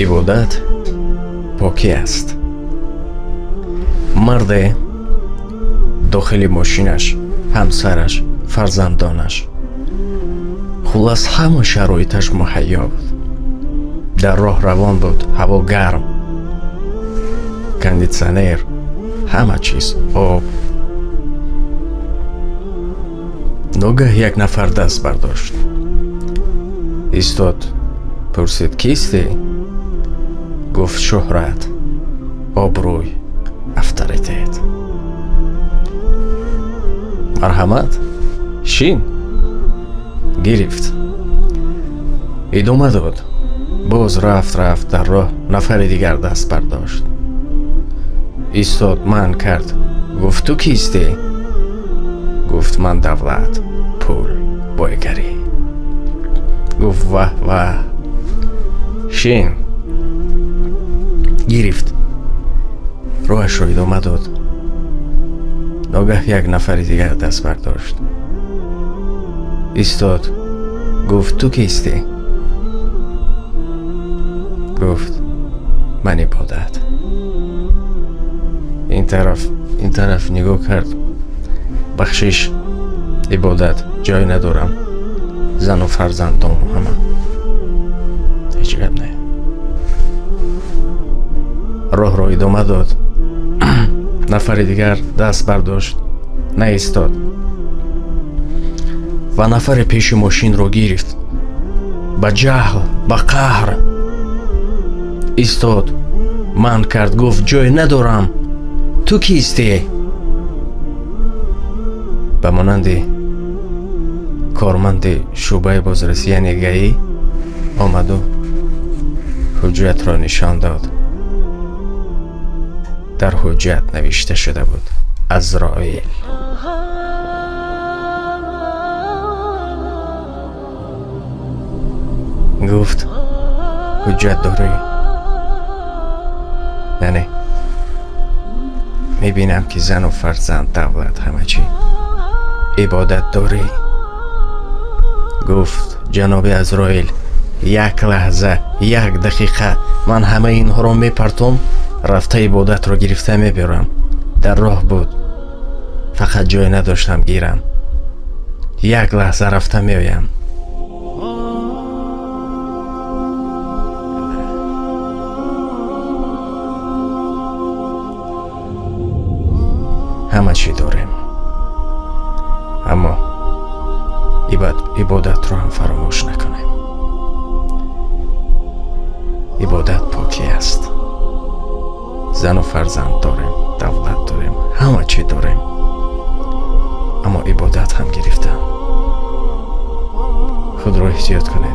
Ибодат покӣ аст. Марде дохили мошинаш, ҳамсараш, фарзандонаш, хуллас, ҳама шароиташ муҳайё буд. Дар роҳ равон буд, ҳаво гарм, кондитсионер, ҳама чиз, об. Ногаҳ як нафар даст бардошт, истод, пурсид: «Кистӣ?» Гуфт: «Шӯҳрат, обрӯй, авторитет». «Марҳамат, шин». Гирифт, идома дод. Боз рафт, рафт, дар роҳ нафари дигар даст бардошт, истод, манъ кард, гуфт: «Ту кистӣ?» Гуфт: «Ман давлат, пул, бойгарӣ». Гуфт: «Ваҳ, ваҳ, шин». Гирифт, роҳашро идома дод. Ногаҳ як нафари дигар даст бардошт, истод, гуфт: «Ту кистӣ?» Гуфт: «Ман ибодат». Ин тараф, ин тараф нигоҳ кард. «Бахшиш, ибодат, ҷой надорам, зану фарзандому ҳама». Ҳеҷ гап не, роҳро идома дод. Нафари дигар даст бардошт, наистод ва нафаре пеши мошинро гирифт, ба ҷаҳл, ба қаҳр истод, манъ кард, гуфт: «Ҷой надорам, ту кистӣ?» Ба монанди корманди шӯъбаи бозрасӣ, яъне ГАИ, омаду ҳуҷҷатро нишон дод. Дар ҳуҷҷат навишта шуда буд: Азроил. Гуфт: «Ҳуҷҷат дорӣ?» Яъне мебинам, ки зану фарзанд, давлат, ҳама чӣ, ибодат дорӣ? Гуфт: «Ҷаноби Азроил, як лаҳза, як дақиқа, ман ҳамаи инҳоро мепартом, рафта ибодатро гирифта мебиёрам. Дар роҳ буд, фақат ҷой надоштам гирам. Як лаҳза рафта меоям». Ҳама чӣ дорем, аммо ибодатро ҳам фаромӯш накунем. Ибодат покӣ аст. Зану фарзанд дорем, давлат дорем, ҳама чӣ дорем, аммо ибодат ҳам гирифтам. Худро эҳтиёт кунед.